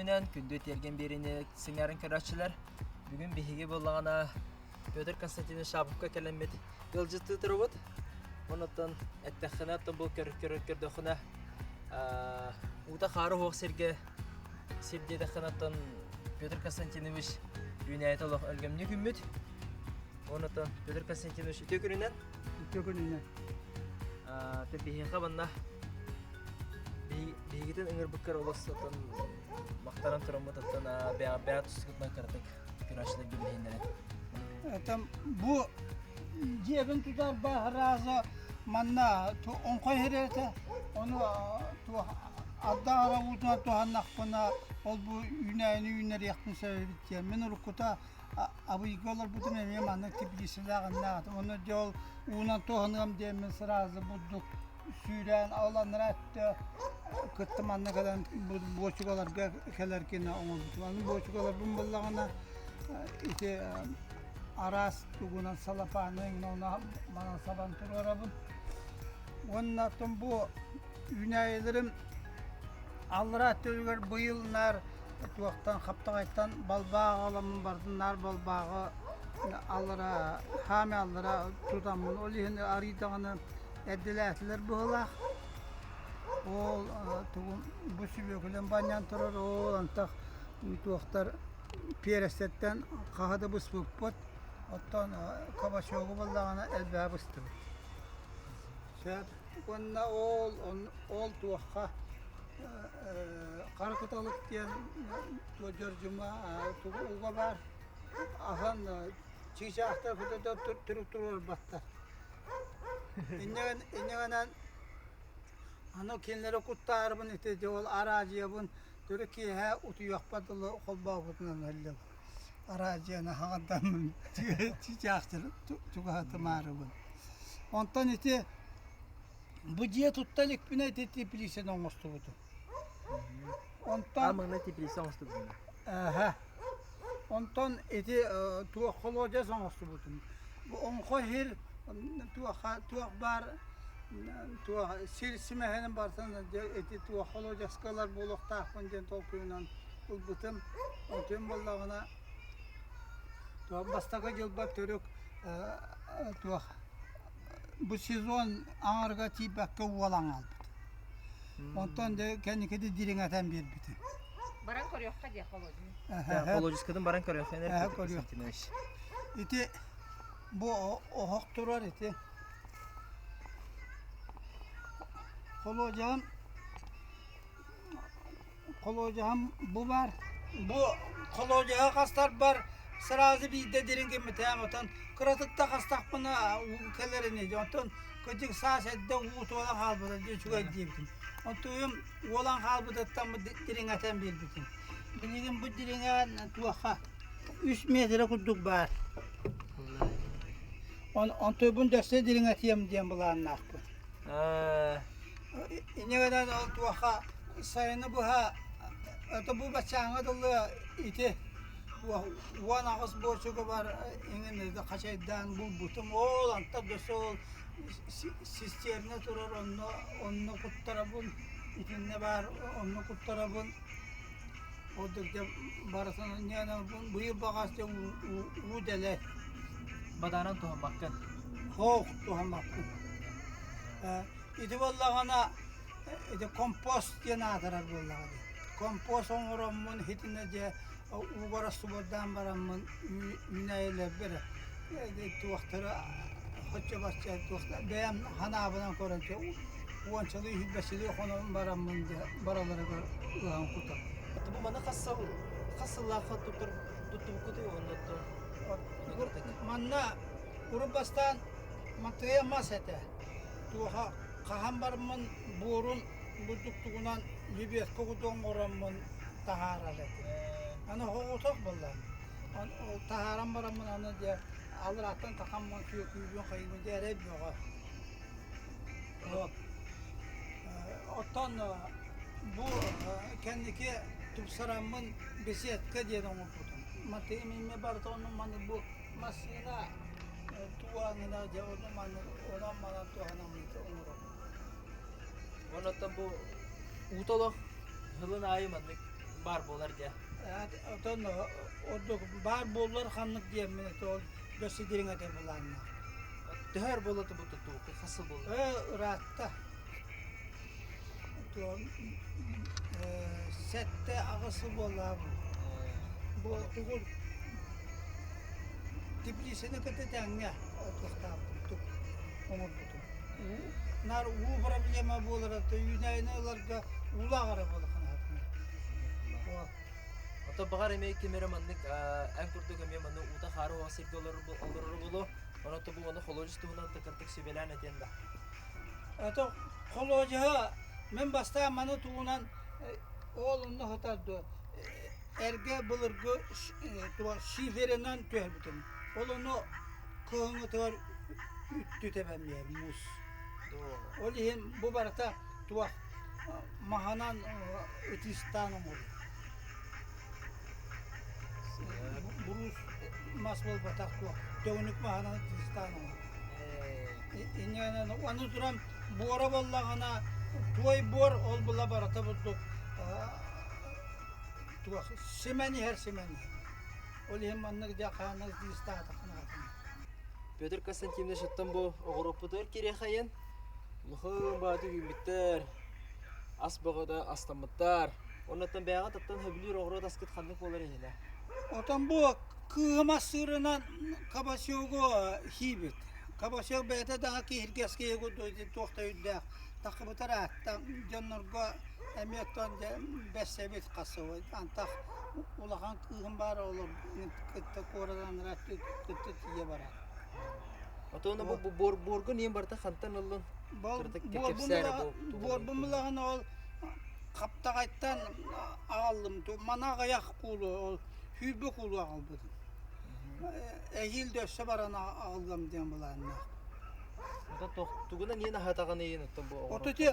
күнүнэн, күндү тиэргэн биэриини сэҥээрэн көрөөччүлэр. Бүгүн биһиги буоллаҕына Петр Константинович Шаповка кэлэммит ыалдьыттыы турабыт. Онуттан эттэххинэ, оттон бу көрдөххүнэ, уута хаары суох сиргэ сир диэтэххинэ, оттон Петр Константинович үүнээйитэ олох өлгөмнүк үүммүт. Онуттан Петр Константинович үтүө күнүнэн. Үтүө күнүнэн. Биһиэхэ манна биһигитин ыҥырбыккар олус оттон махтанан тураммыт оттон бэйэ тускутунан кыратык көрөөччүлэргэ билиһиннэрэн. Там бу дьиэбин тутар баһарааза манна оҥхой иһэрэтэ ону ардаара уутунан туһаннахпына ол бу үүнээйини үүннэриэхпин сөп эбит диэн мин уруккута Абыйга олорбутум эмиэ маннык теплицэлээх иннээх Ону дьэ ол уунан туһаныам диэммин сразу бурдук сүүрээн ол анараа өттө кытта манна кэлэн буочукаларга кэлэр гына оҥорбутум. Аны буочукаларбын буллаҕына ити араас тугунан салапааны ону манан сабан туруорабын. Уонна оттон бу үүнээйилэрим аллараа өттүгэр быйыл наар туохтан хаптаҕайтан балбааҕы аламмын бардым наар балбааҕы аллара хаами аллара тутаммын ол иһин арыйдаҕына эрдэлээтилэр быһыылаах ол тугум бу сүбүөкүлэм банньан турар ол антах туохтар пиэрэстэттэн хаһа да быспыппыт оттон кабачогу буоллаҕына элбэҕи быстыбыт сөп уонна ол ол туохха Хара кыталык диэн дьордьума тугу уга баар аһан чыычаахтар көтөтө түрүк туруорбаттар. Инньэ аны кинилэри куттаарбын ити ол араадьыйабын төрүт киэһэ утуйуохпар дылы холбообутунан өллүм. Араадьыйаны хаҥардаммын чыычаахтары чугаһатымаарыбын. Онтон ити Бу дьиэ тутта иликпинэ ити теплицаны оҥостубутум. Онтон А маҥнай теплица оҥостубутуҥ Эһэ. Онтон ити туох холуодьас оҥостубутум. Бу оҥхо сир туохха туох баар туох сир симэһинин барытын ити туох холуодьаска ылар буолуохтаахпын диэн толкуйунан ылбытым. Онтон буоллаҕына туох бастакы дьылбар төрүк туох Бу сезон аҥарыгар тиийбэккэ уолан хаалбыт. Онтон дьэ кэнники дириҥэтэн биэрбитим. Баран көрүөххэ диэ холодильник. Холодильскатын баран көрүөххэ Эһэ көрүөх. Ити бу оһох турар ити. Холуодьаҕым Холуодьаһым бу баар. Бу холуодьаһы хастарбар сразу биирдэ дириҥ гиммитээм, оттон кыратык да хастахпына уу кэлэр ини. Онтон кырдьык саас эрдэ уу туолан хаалбыта дьэ үчүгэй диэбитим. Онтуйум уолан хаалбытыттан бу дириҥэтэн биэрбитим. Билигин бу дириҥээн туохха үс миэтэрэ курдук баар. Онтуйбун дөссө дириҥэтиэм диэн былааннаахпын. Инньэ гынан ол туохха сайыны быһа это бу баччааҥҥа дылы ити 18 буочука бар иҥин хачайдаан булбутум ол антах өссө ол систиэрнэ турар онно онно куттарабын итиннэ баар онно куттарабын ол дьэ барытын быйыл баҕас дьэ уу дэлэй Бадаанан туһаммаккын. Суох туһаммаппын. Ити буоллаҕына ити компост диэн аатырар буоллаҕа дии. Компост оҥороммун итиннэ дьэ уугара субурдаан бараммын үүнээйилэрбэр туохтара оччо-бачча бэйэм санаабынан көрөн уончалыы сүүрбэччэлии хонон бараммын дьэ бараларыгар ыһан кутабын. Бу маны хас сыл хас сыллаахха туттар туттубуккутуй уонна Манна урут бастаан матыйа мас этэ. Туоха хаһан бараммын буорун бурдуктугунан лебедка курдук оҥороммун таһаарар этим. Аны оҕотох буолла. Таһааран бараммын аны дьэ алларааттан тахаммын сүөкүүбүн хайыыбын дьэ эрэй бөҕө. Оттон бу кэнники тупсараммын беседка диэн оҥорбутум. Матыым имэ барыта онон маны бу массыына туоһаҥына дьэ ону маны онон манан туһанаммыт оҥоробун. Онон бу уута олох сылын аайы маннык баар буолар диэ. Отон ордук баар буоллар ханнык диэммин это ол дөссө дириҥ этэ былааннаах. Төһө өр буолла бу тутуу? Хас сыл буолла? Ыраатта. 7-8 сыл буолла бу. Бу тугу теплицаны кытта тэҥҥэ туохтаабытым, оҥорбутум. Наар уу проблема буолара, үүнээйини ыларга уулаах эрэ буола ханаһатына. Ото баҕар эмиэ ким эрэ маннык эн курдук эмиэ маннык уута хаары уох сиргэ олорор буолуо. Онон бу ону холуодьус туһунан кырдык сүбэлээн этиэн да. Ото холуодьуһа мен бастаан маны тугунан ол онно сытар дуо эргэ былыргы шиферинэн түһэрбитим. Ол ону кыһыҥҥытыгар үттү тэбэн биэр муус. Ол иһин бу барыта туох маһынан ытыыстаан оҥоруу. Буруус мас буолбатах туох төҥүнүк маһынан ытыыстаан оҥоруу. Инньэ аны туран буора буоллаҕына туой буор ол була барыта бурдук туох симэн иһэр симэн иһэр. Ол иһин маннык дьэ хааннас диистаатаххына Петр Константинович оттон бу оҕуруоппутугар кириэхэйэн улахан бааты үүммүттэр, ас бөҕөтө астаммыттар. Оннуттан бэйэҕит оттон сөбүлүүр оҕуруот аскыт ханнык буолар иһинэ? Отон бу кыыһым ассыырынан кабачогу сиибит. Кабачок бэйэтэ даҕа киһиргэскэ туох да өйдөөх тахыбытар аатта дьоннорго эмиэ оттон дьэ бэссэбит хасыбыт. Антах улахан кыыһым баар олор кытта куоратан кытта тиийэ барар. Отон бу буор буоргун иэн барыта хантан ыллын? Буорбун булаҕын ол хаптаҕайтан аҕаллым. Мана аҕыйах куулу ол 20 куулу аҕалбытым. Эһиил да өссө баран аҕаллам диэн былааннаах. Тугунан иэн аһатаҕын иэн оттон бу Оту ти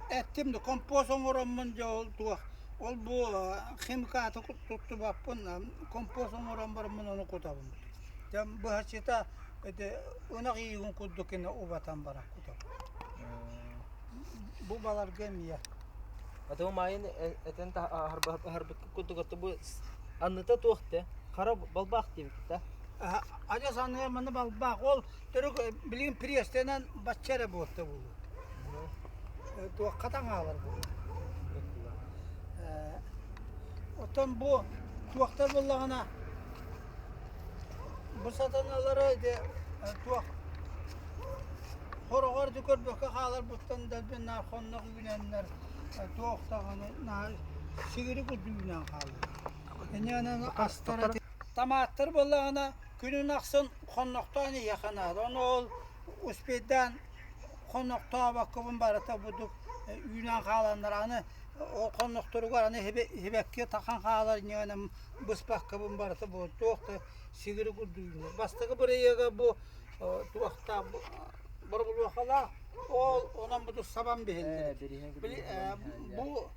эттим да компост оҥороммун дьэ ол туох ол бу химикаты туттубаппын компост оҥорон бараммын ону кутабын. Дьэ быһаччыта ити ынах иигин курдук гына убатан баран кутабын. Бу баларга эмиэ. Аты маайын этэн аһарбыкка курдук аты бу анныта туох те хара балбаах диэбиккит да Адьас аныгы маны балбаах ол төрүк билигин пресстэнэн бачча эрэ буолта буолуо. Туохха таҥаалар буолуо. Оттон бу туохтар буоллаҕына бу сатаналара ити туох хороҕор да көрбөккө хааларбыттан дэлби наар хоннох үүнэннэр туох даҕаны наар сигири курдук үүнэн хаалла. Инньэ астара томаттар буоллаҕына күнүн ахсын хоннохтоон иһиэххэ наада. Ону ол успейдаан хоннохтообоккобун барыта бурдук үүнэн хааланнар аны ол хоннохторугар аны сибэкки тахан хаалар инньэ быспаккабын барыта бу туох да сигири курдук үүнэр. Бастакы бырайыага бу туохтаах боробулуохалаах ол онон бу сабан биһиллэр. Бу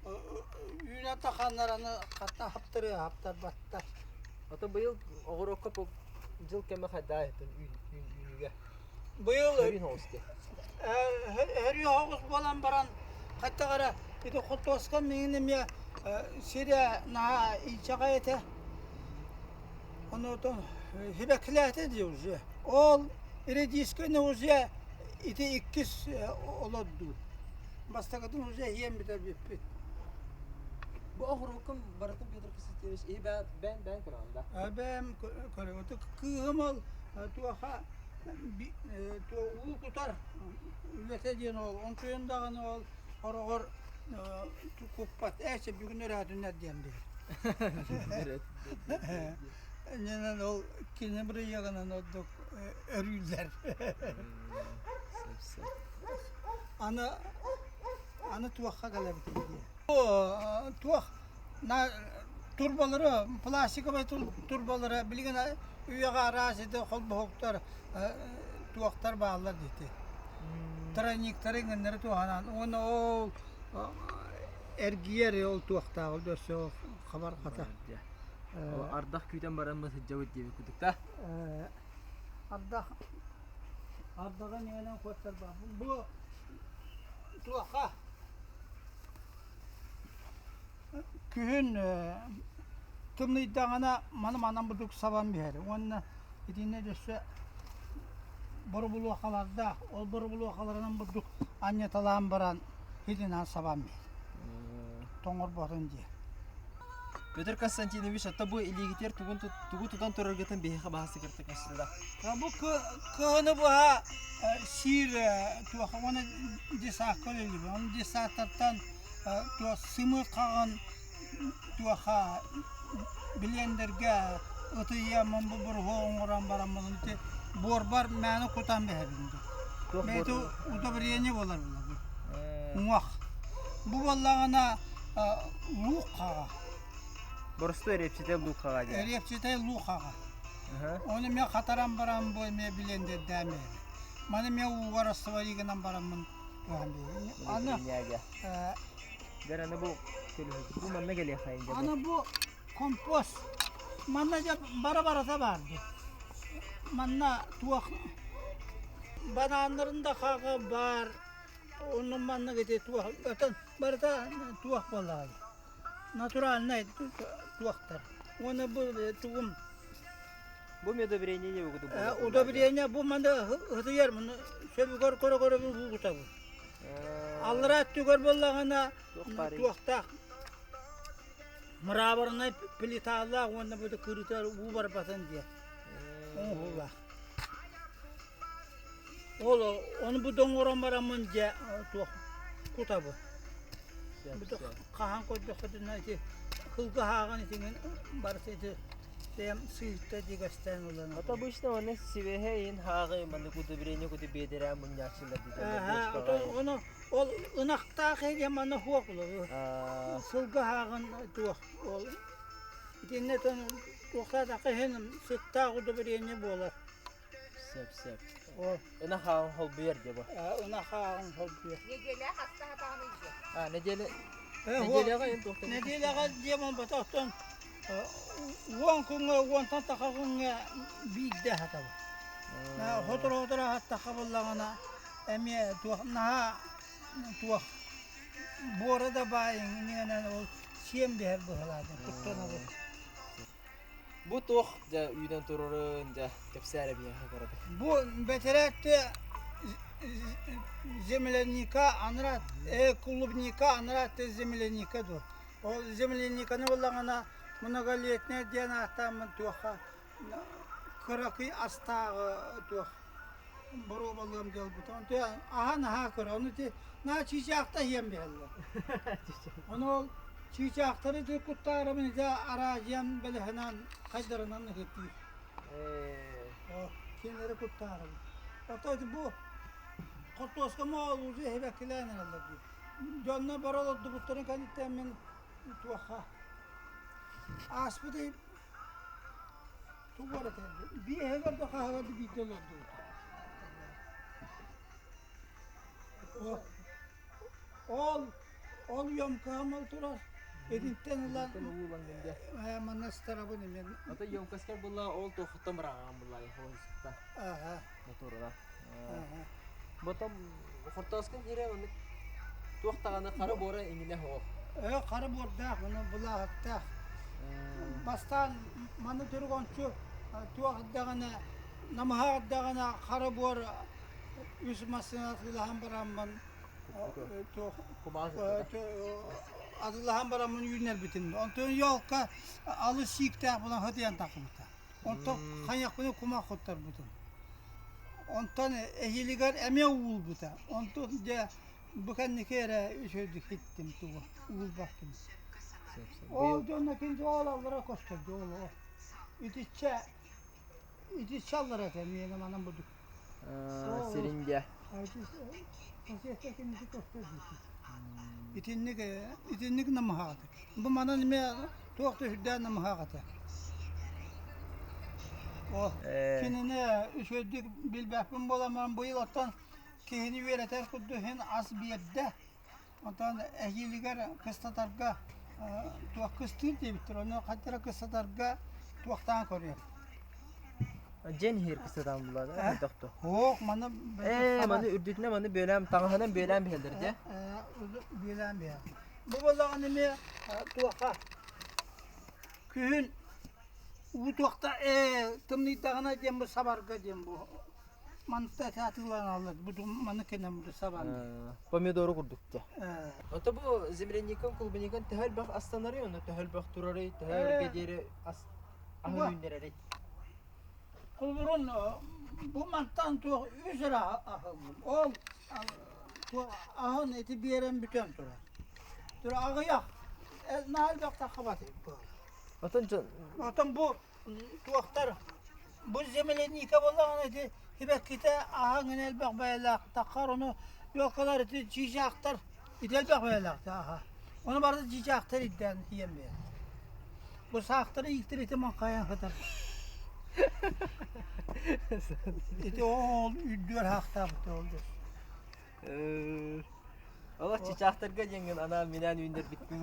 үүнэн таханнар аны хатта хаптарыа хаптарбаттар. Ото быйыл оҕуруокка дьыл кэмэ хайдаа үүнүүгэ? Быйыл өрүү оҕус буолан баран хаттах эрэ ити хортуоска миигин эмиэ сирэ наһаа инчэҕэй этэ. Онуотун сибэккилээтэ дии уже. Ол редисканы уже ити иккис олордуу. Бастакытын уже иһиэн бүтэрбиппит. Бу оҕуруоккун барытын Петр Константинович и бэйэм бэйэм көрөҕүн да? Бэйэм көрөбүн. Кыыһым ол туоха уу кутар үлэтэ диэн ол онтуйан даҕаны ол хороҕор куппат ээ чэ бүгүн өрөөтүннэр диэн биһир иннинэн ол кини бырайыагынан ордук өрүүллэр аны аны туохха кэлэбитий диye туох турбалары пластиковай турбалары билигин үйэҕэ араас ити холбоһуктар туохтар бааллар дии тройниктары иҥэннэри туһанан уонна ол эргийэр ол туохтаах ол өссө хабар хата ардах күүтэн баран сылдьабыт диэбит курдук да ардах ардаҕа ньыгынан куоттарбаппын бу туохха. Күһүн тымныйдаҕына маны манан бурдук сабан биһэр уонна итиннэ өссө боробулуохалардаах, ол боробулуохаларынан бурдук анньыталаан баран итинэн сабан биһэр. Тоҥорботун диэн. Петр Константинович, ата бу илиигитигэр тугун тугу тутан тураргытын биһиэхэ баһа сыкыртык көстүлэ. Бу кыһыны быһа сиир туох уонна десакка үлэлиибин. Оны десактартан туох сымыыт хаҕын туоха билиэндэргэ ытыйыаммын бу буруһу оҥорон бараммын ити буорбар мээнэ кутан биһэбин дии. Бэйэтэ удобрение буолар буолар. Уҥуох. Бу буоллаҕына луук хаҕа. Боростуой репчитэй луук хаҕа диэн. Репчитэй луук хаҕа. Ону эмиэ хатаран баран бу эмиэ билиэндэрдээн биһэбин. Маны эмиэ ууга растворить гынан бараммын туһан биһэбин. Аны Дьэр аны бу бу манна кэлиэххэйин дьэ. Аны бу компост. Манна дьэ бара-барата баар дии. Манна туох банааннарын да хаҕа баар. Онно маннык ити туох өтөн барыта туох буоллаҕай. Натуральнай туохтар. Уонна бу тугум Бу удобрение не бугу Удобрение бу манна ытыйар муну сөбүгэр көрө-көрө бу Аллараа өттүгэр буоллаҕына туохтаах мраморнай плиталаах уонна бу кырыытар уу барбатын диэн оҥоһуулаах. Ол ону бу доҥорон бараммын дьэ туох кутабын. Хаһан көрдөххүтүнэ ити кылгаһааҕын итиҥин барыта ити Бэйэм сыыйта дигэстээн ылан Вот обычно оны сибэһэ ин хааҕы маннык удобрение куту биэдэрэ мунньааччылар Ону ол ынахтаах эриэ манна хуох сылгы хааҕын туох ол итиннэ туохтаатахха иһин сыттаах удобрение буолар. Сөп сөп. Ынах хааҕын холбуйар дии бу. Ынах хааҕын холбуйар. Неделя хаста хатаҕын илдьэ? А, неделя Неделяҕа эн туохтан Неделяҕа диэм буолбатах уон күҥҥэ уонтан таха күҥҥэ биирдэ аһатабын. Сотору-сотору аһаттахха буоллаҕына эмиэ туох наһаа туох буора да баайыҥ иннинэн ол сиэн биһэр быһалаатын куттанабын. Бу туох дьэ үүнэн турарын дьэ кэпсээ эрэ биһиэхэ кыратык. Бу бэтэрээтти земляника анараа клубника анараа земляника дуо Ол земляниканы буллаҕына многолетняя диэн ааттааммын туохха кыракый астааҕы туох боруобалыам диэлбит. Онтуйа аһа наһаа кыра. Ону ити наһаа чыычаахта иһиэн биһэллэр. Ону ол чыычаахтары ити куттаарабын ити араадьыйам бэлэһинэн хайдарынан ыһыттыыр. Кинилэри куттаарабын. Ото ити бу хортуоска моолуузу иһибэккилээн эрэллэр дии. Дьонно бара олордубуттарын кэнниттэн мин туохха ааспыт ый тугу эрэ биэһигэр да хаһыгар да биирдэ олордубут. Ол ол емкаһым ол турар. Итинтэн ылан манна ыстарабын именно. Ата емкоскар була ол туохуттан быраҕаҕын булла холустта. Аха. Моторуна. Потом хортооскун киирэ маннык туох даҕаны хара буора иҥинэ суох. Ээ хара буордаах, маны былааһыктаах. Бастаан маны түргөнчү туох даҕаны намыһах даҕаны хара буор үс массыына атыылаһан бараммын туох атыылаһан бараммын үүннэрбитим. Онтон елка алыс сииктээх буолан хатыйан тахсыбыта. Онтон хайахпына кумах куттарбытым. Онтон эһиилигэр эмиэ уулбута. Онтон дьэ бу кэнники эрэ үчүгэйдик иһиттим тугу уулбаппын. Ол дьонно кинди ол аллара көстөрдө ол ол. Итиччэ итиччэ аллара этэ миэнэ манан бурдук. Сирин дьэ. Итинник итинник намыһаҕата. Бу манан эмиэ туох да үрдээн намыһаҕата. О, кинини үчүгэйдик билбэппин буолан быйыл оттон киһини үөрэтэр курдук иһин ас биэрдэ. Онтон эһиилигэр кыстатарга туох кыстыыр диэбиттэр, ону хантара кыстатарга туохтаан көрүөм. Дьэн иһир кыстатан булар, хайдах Ох, маны Ээ, маны үрдүтүнэ маны бүөлээн, таҥаһынан бүөлээн биһэллэр дьэ. Бүөлээн биһэр. Бу буоллаҕына эмиэ туохха күһүн уу туохта ээ тымныйдаҕына диэн бу сабарга диэн бу манта атыыланаллар бу маны кэнэн бу сабан Помидору курдук те. Ото бу земляникам, клубникам төһө элбэх астанарый, онно төһө элбэх турарый, төһө өргө диэри ас аһын үүннэрэрий? Холобурун бу мантан туох үс эрэ аһыллым. Ол аһын ити биэрэн бүтэн турар. Тур аҕыйах наһаа элбэх таххабат Отон дьон Отон бу туохтар бу земляника буоллаҕына ити сибэккитэ аһаҥын элбэх бэйэлээх таххар ону елкалар ити чыычаахтар ити элбэх бэйэлээх аха ону барыта чыычаахтар ирдээн тиийэн биэр бу саахтары ииктэр ити маҥхайан сытар ити ол үрдүгэр хаахтаабыт ол Олох чычаахтарга диэҥҥин анаан минээн үүннэрбиккин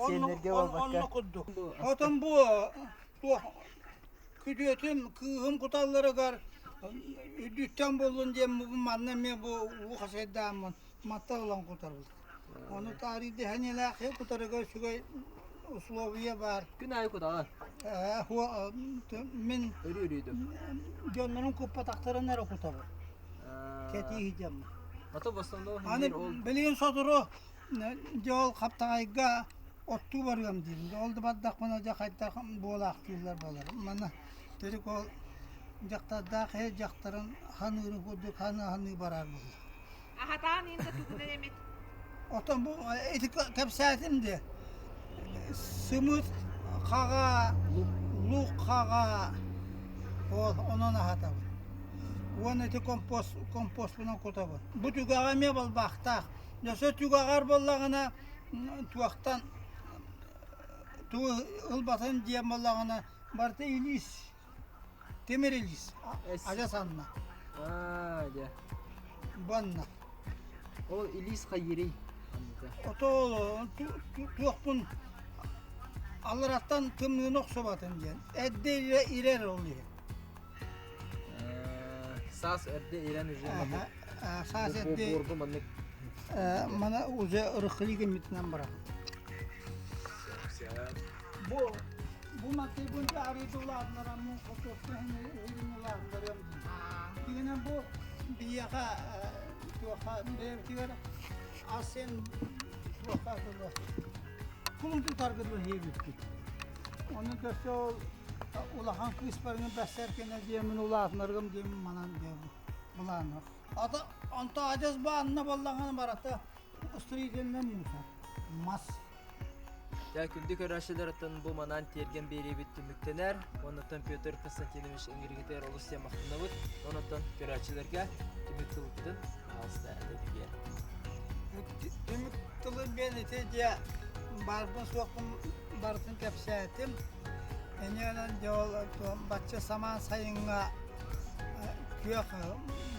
сиэннэргэ буолбакка. Онно курдук. Отон бу туох күтүөтүм кыыһым куталларыгар үрдүттэн буоллун диэн манна эмиэ бу уу хасайдааммын матта ылан кутарбыт. Ону таарыйдаһан кутарыгар үчүгэй условия баар. Күн аайы кутаҕын? Мин Өрүү-өрүүдүм. дьоннорун куппатахтарын эрэ кутабын. Кэтии сылдьаммын. Ото в основном Аны билигин сотору дьэ ол Хаптаҕайга оттуу барыам диибин. Ол да бардахпына дьэ хайдах буолаахтыыллар буолар. Манна төрүк ол дьахтардаах эр дьахтарын ханыырын курдук ханыы-ханыы барар буолла. Аһатаан иһин да тугунан эмит Оттон бу ити кэпсээтим дии. Сымыыт хаҕа, лук хаҕа ол онон аһатабын. Уонна ити компост компоспунан кутабын. Бу түгэҕэ эмиэ балбаахтаах. Өссө түгэҕэр буоллаҕына туохтан тугу ылбатын диэн буоллаҕына барыта илиис тимир илиис адьас анна. Аа, дьэ. Банна. Ол илиис хайыырый? Ото туохпун аллараттан тымныыны охсубатын диэн. Эрдэ ирэр ол иһин. Саас эрдэ ирэн уже Саас эрдэ буорду маннык мана уже ырыхлыы гыммытынан барар. Бу бу матыыбын арыйдылаатынарам хотуоппа иһин Дигинэн бу биһиэхэ туохха бэйэбитигэр ас син туохха тылы кулун тутаргыт иһиэбиппит. Ону көрсө ол улахан кыыспарыҥы бэссэркэнэ диэмин улаатынаргым диэмин манан диэбин былааннар. Ата онто адьас баанна боллаҕына барата строительнай мусор мас. Дьэ, күндү көрөөччүлэр, бу манан тиэргэн биэриибит түмүктэнэр. Оннуттан Петр Константинович ыҥырыгытыгар олус диэн махтанабыт. Онуттан көрөөччүлэргэ түмүк тылбытын пожалуйста, этэ Түмүк тылын мен ити дьэ барбын суохпун барытын кэпсээтим. Энньэнэн дьэ ол бачча самаан сайыҥҥа күөх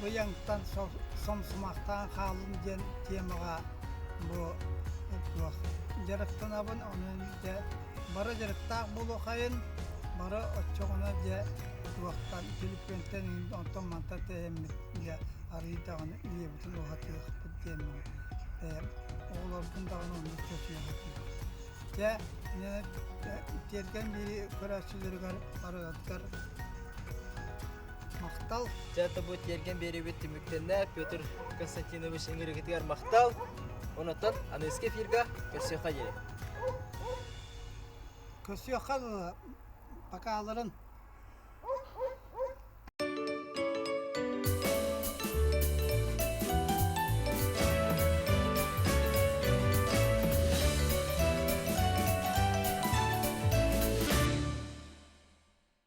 быйаҥтан сомсумахтаан хааллым диэн темаҕа бу туох дьарыктанабын. Онон дьэ бары дьарыктаах буолуохайын, бары оччоҕуна дьэ туохтан түлүпүөнтэн онтон мантан тэйэммит дьэ арыый даҕаны үйэбитин уһатыахпыт диэммин бэйэм оҕолорбун даҕаны оннук чочуйа сатыыбын. Дьэ, тиэргэн биири көрөөччүлэригэр барыгытыгар махтал. Дьэ, бу тиэргэн биэрибит түмүктэннэ. Петр Константинович ыҥырыгытыгар махтал. Онотон аныгыскы эфирга көрсүөххэ диэри. Көрсүөххэ дылы. Покаларын.